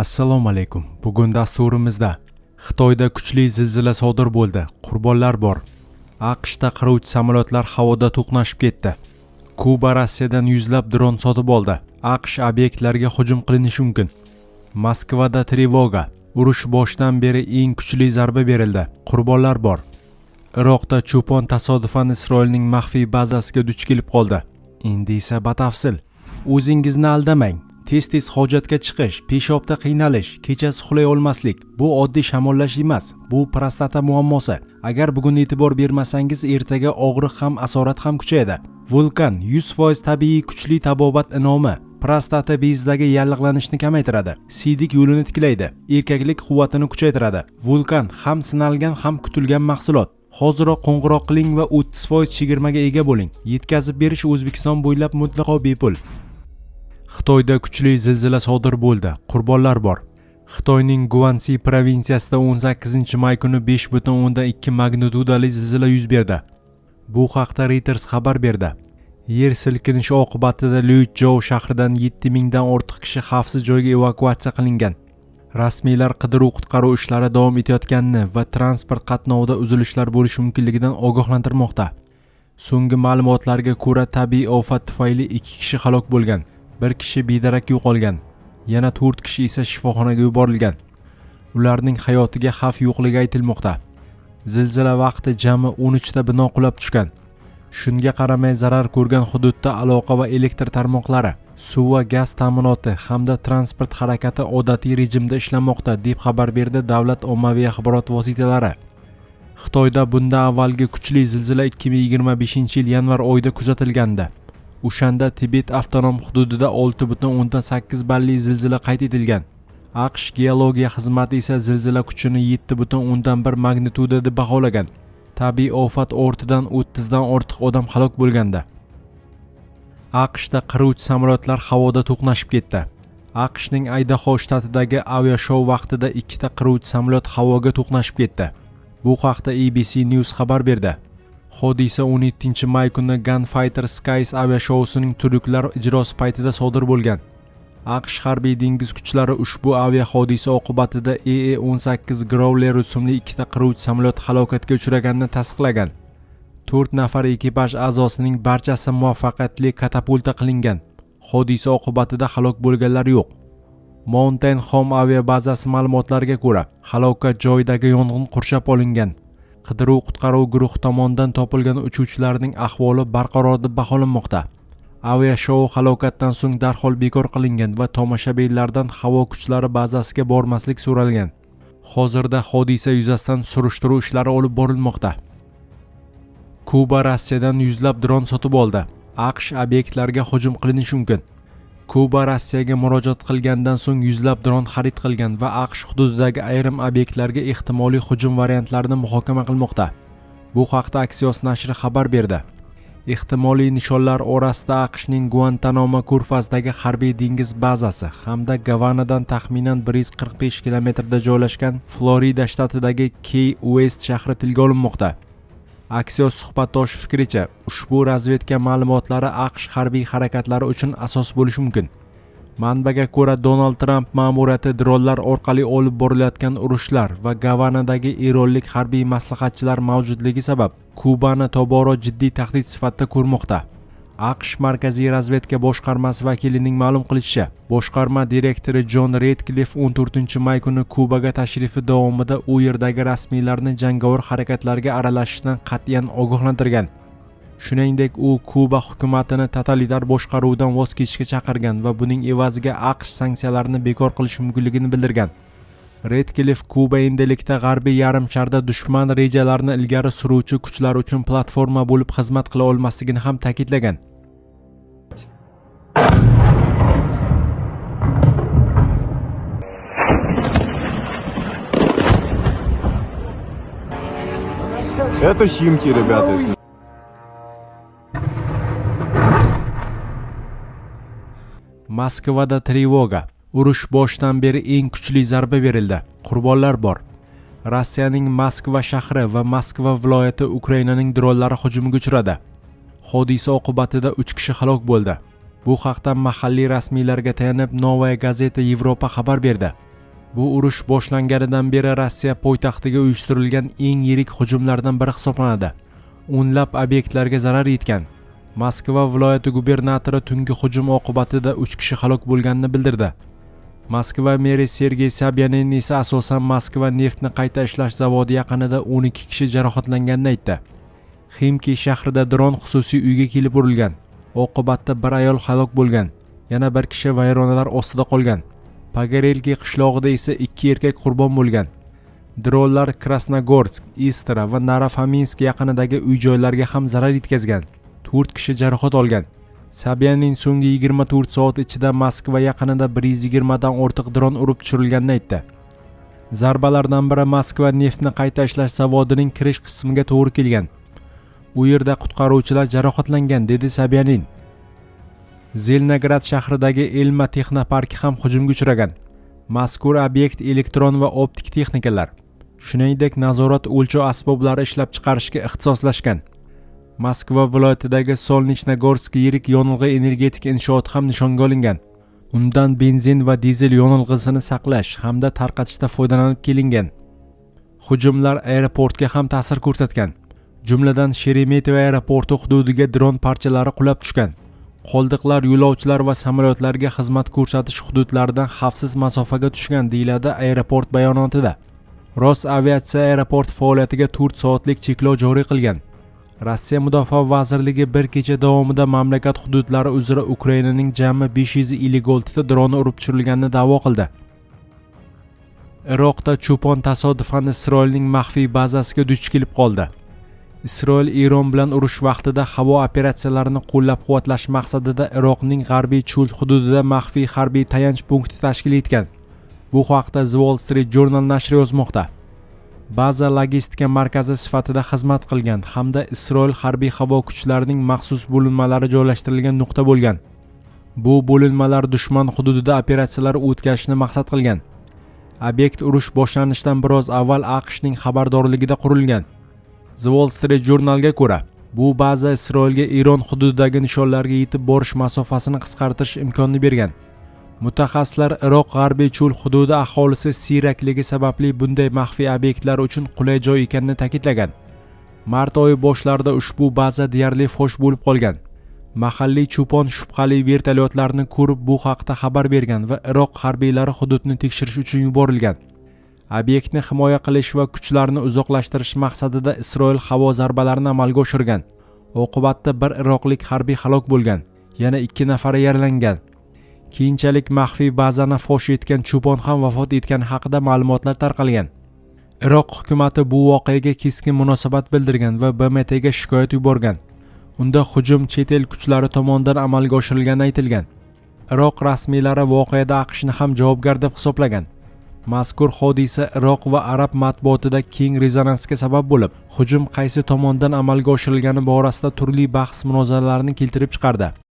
Assalomu alaykum. Bugun dasturimizda Xitoyda kuchli zilzila sodir bo'ldi. Qurbonlar bor. AQShda qiruvchi samolyotlar havoda to'qnashib ketdi. Kuba Rossiyadan yuzlab dron sotib oldi. AQSh obyektlariga hujum qilinishi mumkin. Moskvada trevoga. Urush boshidan beri eng kuchli zarba berildi. Qurbonlar bor. Iroqda cho'pon tasodifan Isroilning maxfiy bazasiga duch kelib qoldi. Endi esa batafsil. O'zingizni aldamang. Tez-tez hojatga chiqish, peshobda qiynalish, kechasi uxlay olmaslik bu oddiy shamollash emas, bu prostata muammosi. Agar bugun e'tibor bermasangiz, ertaga og'riq ham, asorat ham kuchayadi. Vulkan 100% tabiiy kuchli tabobat inomi. Prostata bezidagi yallig'lanishni kamaytiradi, siydik yo'lini tiklaydi, erkaklik quvvatini kuchaytiradi. Vulkan ham sinalgan, ham kutilgan mahsulot. Hoziroq qo'ng'iroq qiling va 30% chegirmaga ega bo'ling. Yetkazib berish O'zbekiston bo'ylab mutlaqo bepul. Xitoyda kuchli zilzila sodir bo'ldi. Qurbonlar bor. Xitoyning Guansi provinsiyasida 18-may kuni 5.2 magnitudali zilzila yuz berdi. Bu haqda Reuters xabar berdi. Yer silkinishi oqibatida Liuchjou shahridan 7000 dan ortiq kishi xavfsiz joyga evakuatsiya qilingan. Rasmiylar qidiruv-qutqaruv ishlari davom etayotganini va transport qatnovida uzilishlar bo'lishi mumkinligidan ogohlantirmoqda. So'nggi ma'lumotlarga ko'ra, tabiiy ofat tufayli 2 kishi halok bo'lgan, bir kishi bedarak yo'qolgan, yana 4 kishi esa shifoxonaga yuborilgan. Ularning hayotiga xavf yo'qligi aytilmoqda. Zilzila vaqti jami 13 ta bino qulab tushgan. Shunga qaramay zarar ko'rgan hududda aloqa va elektr tarmoqlari, suv va gaz ta'minoti hamda transport harakati odatiy rejimda ishlamoqda, deb xabar berdi davlat ommaviy axborot vositalari. Xitoyda bundan avvalgi kuchli zilzila 2025-yil yanvar oyida kuzatilgandi. O'shanda Tibet avtonom hududida 6.8 balli zilzila qayd etilgan. AQSh geologiya xizmati esa zilzila kuchini 7.1 magnituda deb baholagan. Tabiiy ofat ortidan 30 dan ortiq odam halok bo'lgandi. AQShda qiruvchi samolyotlar havoda to'qnashib ketdi. AQShning Aydaho shtatidagi aviashou vaqtida ikkita qiruvchi samolyot havoga to'qnashib ketdi. Bu haqda ABC News xabar berdi. Hodisa 17-may kuni Gunfighter Skies aviashousining tryuklar ijrosi paytida sodir bo'lgan. AQSh harbiy dengiz kuchlari ushbu aviahodisa oqibatida EE-18 Growler rusumli ikkita qiruvchi samolyot halokatga uchraganini tasdiqlagan. 4 nafar ekipaj a'zosining barchasi muvaffaqiyatli katapulta qilingan. Hodisa oqibatida halok bo'lganlar yo'q. Mountain Home aviabazasi ma'lumotlariga ko'ra, halokat joyidagi yong'in qurshab olingan. Qidiruv-qutqaruv guruhi tomonidan topilgan uchuvchilarning ahvoli barqaror deb baholanmoqda. Aviashou halokatdan so'ng darhol bekor qilingan va tomoshabinlardan havo kuchlari bazasiga bormaslik so'ralgan. Hozirda hodisa yuzasidan surishtiruv ishlari olib borilmoqda. Kuba Rossiyadan yuzlab dron sotib oldi. AQSh obyektlariga hujum qilinishi mumkin. Kuba Rossiyaga murojaat qilgandan so'ng yuzlab dron xarid qilgan va AQSh hududidagi ayrim obyektlarga ehtimoliy hujum variantlarini muhokama qilmoqda. Bu haqda Axios nashri xabar berdi. Ehtimoliy nishonlar orasida AQShning Guantanamo ko'rfazidagi harbiy dengiz bazasi hamda Gavanadan taxminan 145 kilometrda joylashgan Florida shtatidagi Key Uest shahri tilga olinmoqda. Axios suhbatdoshi fikricha, ushbu razvedka ma'lumotlari AQSh harbiy harakatlari uchun asos bo'lishi mumkin. Manbaga ko'ra, Donald Tramp ma'muriyati dronlar orqali olib borilayotgan urushlar va Gavanadagi eronlik harbiy maslahatchilar mavjudligi sabab Kubani tobora jiddiy tahdid sifatida ko'rmoqda. AQSh Markaziy razvedka boshqarmasi vakilining ma'lum qilishicha, boshqarma direktori Jon Redklif 14-may kuni Kubaga tashrifi davomida u yerdagi rasmiylarni jangovar harakatlarga aralashishdan qat'iyan ogohlantirgan. Shuningdek, u Kuba hukumatini totalitar boshqaruvdan voz kechishga chaqirgan va buning evaziga AQSh sanksiyalarini bekor qilishi mumkinligini bildirgan. Redklif Kuba endilikda g'arbiy yarimsharda dushman rejalarini ilgari suruvchi kuchlar uchun platforma bo'lib xizmat qila olmasligini ham ta'kidlagan. Это Химки, ребята, если Moskvada trevoga. Urush boshidan beri eng kuchli zarba berildi. Qurbonlar bor. Rossiyaning Moskva shahri va Moskva viloyati Ukrainaning dronlari hujumiga uchradi. Hodisa oqibatida 3 kishi halok bo'ldi. Bu haqda mahalliy rasmiylarga tayanib Novaya Gazeta Yevropa xabar berdi. Bu urush boshlanganidan beri Rossiya poytaxtiga uyushtirilgan eng yirik hujumlardan biri hisoblanadi. O'nlab obyektlarga zarar yetgan. Moskva viloyati gubernatori tungi hujum oqibatida 3 kishi halok bo'lganini bildirdi. Moskva meri Sergey Sobyanin esa asosan Moskva neftni qayta ishlash zavodi yaqinida 12 kishi jarohatlanganini aytdi. Ximki shahrida dron xususiy uyga kelib urilgan. Oqibatda bir ayol halok bo'lgan, yana bir kishi vayronalar ostida qolgan. Pogorelki qishlog'ida esa ikki erkak qurbon bo'lgan. Dronlar Krasnogorsk, Istra va Narofominsk yaqinidagi uy-joylarga ham zarar yetkazgan. 4 kishi jarohat olgan. Sobyanin so'nggi 24 soat ichida Moskva yaqinida 120 dan ortiq dron urib tushirilganini aytdi. Zarbalardan biri Moskva neftni qayta ishlash zavodining kirish qismiga to'g'ri kelgan. U yerda qutqaruvchilar jarohatlangan, dedi Sobyanin. Zelenograd shahridagi Elma texnoparki ham hujumga uchragan. Mazkur obyekt elektron va optik texnikalar, shuningdek nazorat o'lchov asboblari ishlab chiqarishga ixtisoslashgan. Moskva viloyatidagi Solnechnogorsk yirik yonilg'i energetika inshooti ham nishonga olingan. Undan benzin va dizel yonilg'isini saqlash hamda tarqatishda foydalanib kelingan. Hujumlar aeroportga ham ta'sir ko'rsatgan. Jumladan, Sheremetyevo aeroporti hududiga dron parchalari qulab tushgan. Qoldiqlar yo'lovchilar va samolyotlarga xizmat ko'rsatish hududlaridan xavfsiz masofaga tushgan, deyiladi aeroport bayonotida. Rosaviatsiya aeroport faoliyatiga 4 soatlik cheklov joriy qilgan. Rossiya Mudofaa vazirligi bir kecha davomida mamlakat hududlari uzra Ukrainaning jami 556 ta droni urib tushirilganini da'vo qildi. Iroqda cho'pon tasodifan Isroilning maxfiy bazasiga duch kelib qoldi. Isroil Eron bilan urush vaqtida havo operatsiyalarini qo'llab-quvvatlash maqsadida Iroqning g'arbiy cho'l hududida maxfiy harbiy tayanch punkti tashkil etgan. Bu haqda The Wall Street Journal nashri yozmoqda. Baza logistika markazi sifatida xizmat qilgan hamda Isroil harbiy havo kuchlarining maxsus bo'linmalari joylashtirilgan nuqta bo'lgan. Bu bo'linmalar dushman hududida operatsiyalar o'tkazishni maqsad qilgan. Obyekt urush boshlanishidan biroz avval AQShning xabardorligida qurilgan. The Wall Street Journalga ko'ra, bu baza Isroilga Eron hududidagi nishonlarga yetib borish masofasini qisqartirish imkonini bergan. Mutaxassislar Iroq g'arbiy cho'l hududi aholisi siyrakligi sababli bunday maxfiy obyektlar uchun qulay joy ekanini ta'kidlagan. Mart oyi boshlarida ushbu baza deyarli fosh bo'lib qolgan. Mahalliy cho'pon shubhali vertolyotlarni ko'rib, bu haqda xabar bergan va Iroq harbiylari hududni tekshirish uchun yuborilgan. Obyektni himoya qilish va kuchlarni uzoqlashtirish maqsadida Isroil havo zarbalarini amalga oshirgan. Oqibatda bir iroqlik harbiy halok bo'lgan, yana ikki nafari yaralangan. Keyinchalik maxfiy bazani fosh etgan cho'pon ham vafot etgani haqida ma'lumotlar tarqalgan. Iroq hukumati bu voqeaga keskin munosabat bildirgan va BMTga shikoyat yuborgan. Unda hujum chet el kuchlari tomonidan amalga oshirilgani aytilgan. Iroq rasmiylari voqeada AQShni ham javobgar deb hisoblagan. Mazkur hodisa Iroq va arab matbuotida keng rezonansga sabab bo'lib, hujum qaysi tomondan amalga oshirilgani borasida turli bahs munozaralarni keltirib chiqardi.